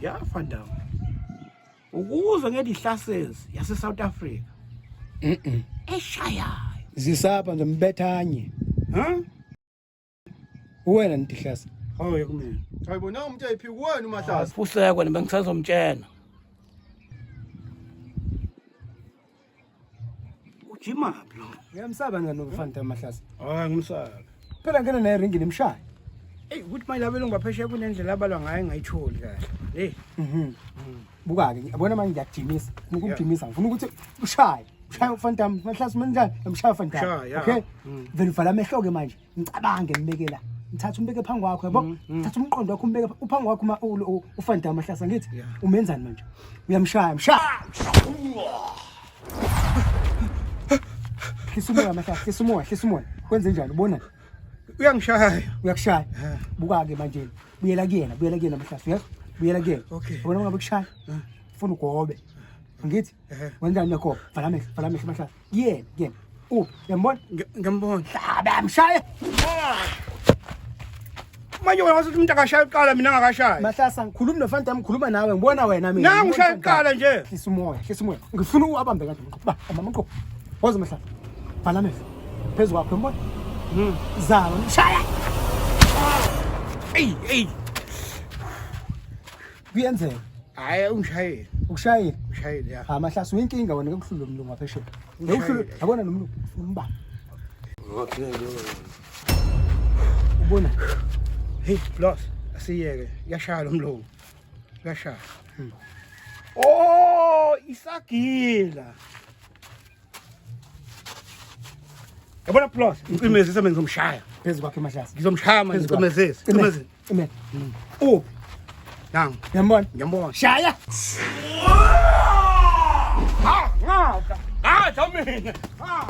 Ya Van Ukuze ngedihlasezi yase South Africa. Mhm. Eshayayo. Zisapha nje mbethanye. Huh? Uwena ndihlasa. Hawu yekumina. Hayibo nawu umuntu ayiphika wena uMahlase. Fuseko wena bengisazomtshena. Ujimaphi lo? Ngiyamsaba ngani noFanta Mahlase. Hayi ngimsaba. Phela ngena naye ringini imshaye. Ey ukuthi manje labelungu baphesheya kunendlela abalwa ngayo engayitholi kahle. Hey. Mhm. Buka-ke yabona manje ngiyakujimisa. Ngifuna ukukujimisa ngifuna ukuthi ushaye. Ushaye uFanta Mahlase manje ngimshaya uFanta. Shaya, yeah. Okay? Vele uvala amehlo ke manje. Ngicabange ngibeke la. Ngithatha umbeke phambi kwakho yabo. Thatha umqondo wakho umbeke uphambi kwakho uma uFanta Mahlase ngithi umenzani manje? Uyamshaya, mshaya. Hlisa umoya Mahlase, hlisa umoya, hlisa umoya. Kwenze njani ubona? Uyangishaya. Uyakushaya. Buka-ke manje. Buyela kuyena, buyela kuyena Mahlase, uyezwa? Buyela kuyena. Okay. Ubona ngabe kushaya. Ufuna ugobe. Ngithi wenzani uyagoba? Vala amehlo, vala amehlo Mahlase. Kuyena, kuyena. Uphi? Uyambona? Ngiyambona. Hlaba mshaya. Manje wena wasuthi umuntu akashaye kuqala mina ngakashayi. Mahlasa ngikhuluma noFanta ngikhuluma nawe ngibona wena mina. Nangu ushaya kuqala nje. Hlisa umoya, hlisa umoya. Ngifuna uwabambe kanje mqoqo. Ba, mama mqoqo. Woza Mahlasa. Vala amehlo. Phezu kwakho uyambona? Zama mshaya. Ey ey. Kuyenzeka. Hayi ungishayile. Ukushayile. Ungishayile ya. Ha Mahlasa uyinkinga wena ngekuhlula umlungu waphesheya. Ngekuhlula yabona lo mlungu ufuna umbamba. Ubona? Hey Plus asiyeke uyashaya lo mlungu. Uyashaya. Oh isagila. Yabona Plus ngicimezise mina ngizomshaya. Phezu kwakhe Mahlasa. Ngizomshaya manje Phezu kwakhe. ngicimezise. Ngicimezise. Amen. Uphi? Nangu Uyambona? ngiyambona. Shaya. Ah, ngada. Ngada mina. Ah.